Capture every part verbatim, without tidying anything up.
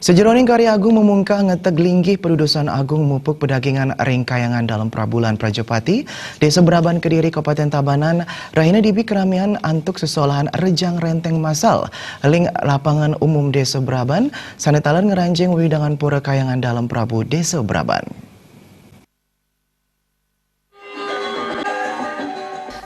Sejeroning karya agung memungkah ngeteg linggih pedudusan agung mupuk pedagingan ring Kayangan Dalem Prabu lan Prajapati, Desa Braban Kediri, Kabupaten Tabanan, rahina dibi keramian antuk sesolahan rejang renteng masal ring lapangan umum Desa Braban, sane taler ngranjing wewidangan Pura Kayangan Dalem Prabu, Desa Braban.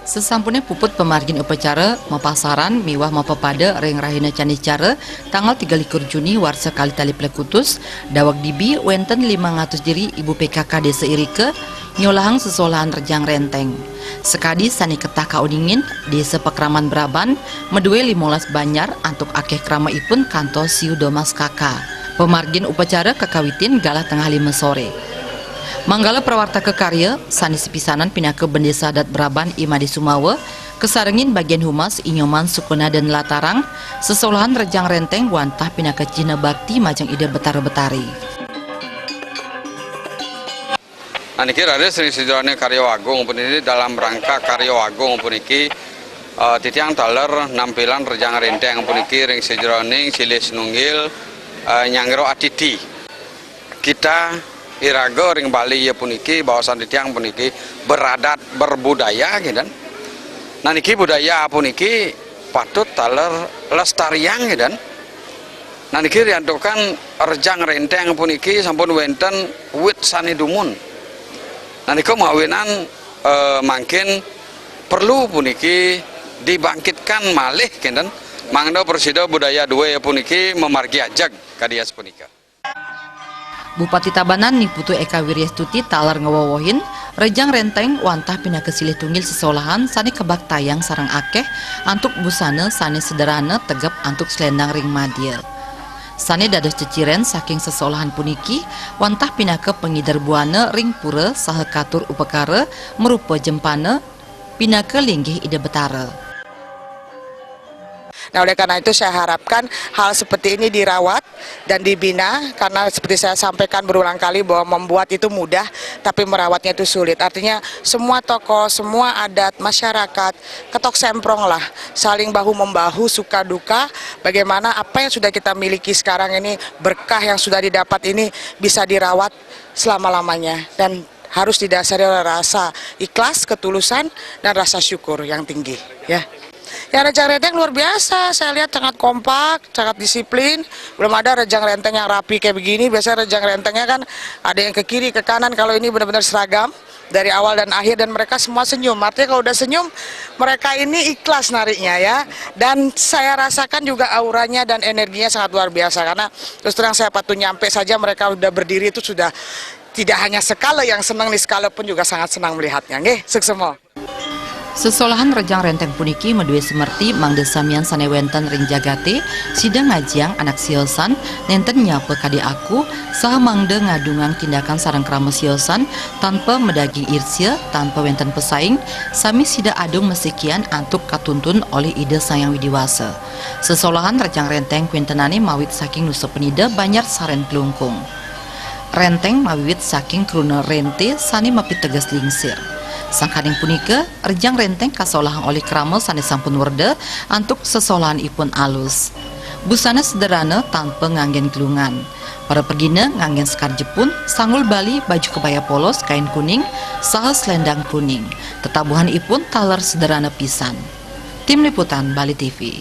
Sesampune puput pamargin upacara, mapasaran miwah mapepada ring rahina Candiscara, tanggal tiga likur Juni warsa kalih tali plekutus, daweg dibi wenten limang atus diri ibu P K K desa irika nyolahang sesolahan rejang renteng. Sakadi sane ketah kauningin, Desa Pakraman Braban madue limolas banjar antuk akeh kramaipun kantos siu domas kaka. Pamargin upacara kakawitin galah tengah lima sore. Manggala prawartaka karya, sane sepisanan pinaka Bendesa Adat Braban I Made Sumawa, kasarengin bagian humas I Nyoman Sukuna dan Latarang, sesolahan rejang renteng wantah pinaka cihna bakti majeng Ida Betara Betari. Nah, niki raris ring sajeroning karya agung puniki, dalam rangka karya agung puniki, eh, titiang taler nampilang rejang renteng puniki ring sajeroning silih sinunggil, eh, nyanggra atiti. Kita iraga ring Bali ya puniki, baosan titiang puniki beradat berbudaya, gitu. Nah, niki budaya puniki patut taler lestariang, gitu. Nah, niki riantukan rejang renteng puniki sampun wenten wit sane dumun. Nah, nika mawinan, eh, mangkin perlu puniki dibangkitkan malih, kenten, mangda prasida budaya due puniki mamargi ajeg kadi asapunika. Bupati Tabanan Ni Putu Eka Wiryastuti taler ngwewehin, rejang renteng wantah pinaka silih tunggil sesolahan sane kabaktayang sareng akeh antuk busana sane sederhana tegep antuk selendang ring madya. Sane dados ceciren saking sesolahan puniki wantah pinaka pangider buana ring pura saha katur upakara marupa jempana pinaka linggih Ida Betara. Nah, oleh karena itu saya harapkan hal seperti ini dirawat dan dibina, karena seperti saya sampaikan berulang kali bahwa membuat itu mudah, tapi merawatnya itu sulit. Artinya semua tokoh, semua adat, masyarakat, ketok semprong lah, saling bahu-membahu, suka duka, bagaimana apa yang sudah kita miliki sekarang ini, berkah yang sudah didapat ini bisa dirawat selama-lamanya dan harus didasari oleh rasa ikhlas, ketulusan, dan rasa syukur yang tinggi, ya. Ya, rejang renteng luar biasa, saya lihat sangat kompak, sangat disiplin. Belum ada rejang renteng yang rapi kayak begini. Biasanya rejang rentengnya kan ada yang ke kiri, ke kanan. Kalau ini benar-benar seragam dari awal dan akhir, dan mereka semua senyum. Artinya kalau udah senyum, mereka ini ikhlas nariknya, ya. Dan saya rasakan juga auranya dan energinya sangat luar biasa, karena terus terang saya patut nyampe saja, mereka udah berdiri itu sudah tidak hanya sekala yang senang, niskala pun juga sangat senang melihatnya. Nggih, suksma. Sesolahan rejang renteng puniki madue sumerti mangda samian sane wenten ring jagate sida ngajiang anak siosan nenten nyapa kadi aku, saha mangda ngadungang tindakan sareng krama siosan tanpa madaging irsia, tanpa wenten pesaing, sami sida adung masikian antuk katuntun olih Ida Sang Hyang Widi Wasa. Sesolahan rejang renteng kuintenane mawit saking Nusa Penida, Banjar Saren Klungkung. Renteng mawiwit saking kruna rente sane mapiteges lingsir. Sangkaning punika, rejang renteng kasolahang olih krama sane sampun werda antuk sesolahanipun alus. Busana sederhana tanpa nganggen glungan. Para pragina nganggen sekar jepun, sanggul bali, baju kebaya polos, kain kuning, saha selendang kuning. Tetabuhanipun taler sederhana pisan. Tim Liputan Bali T V.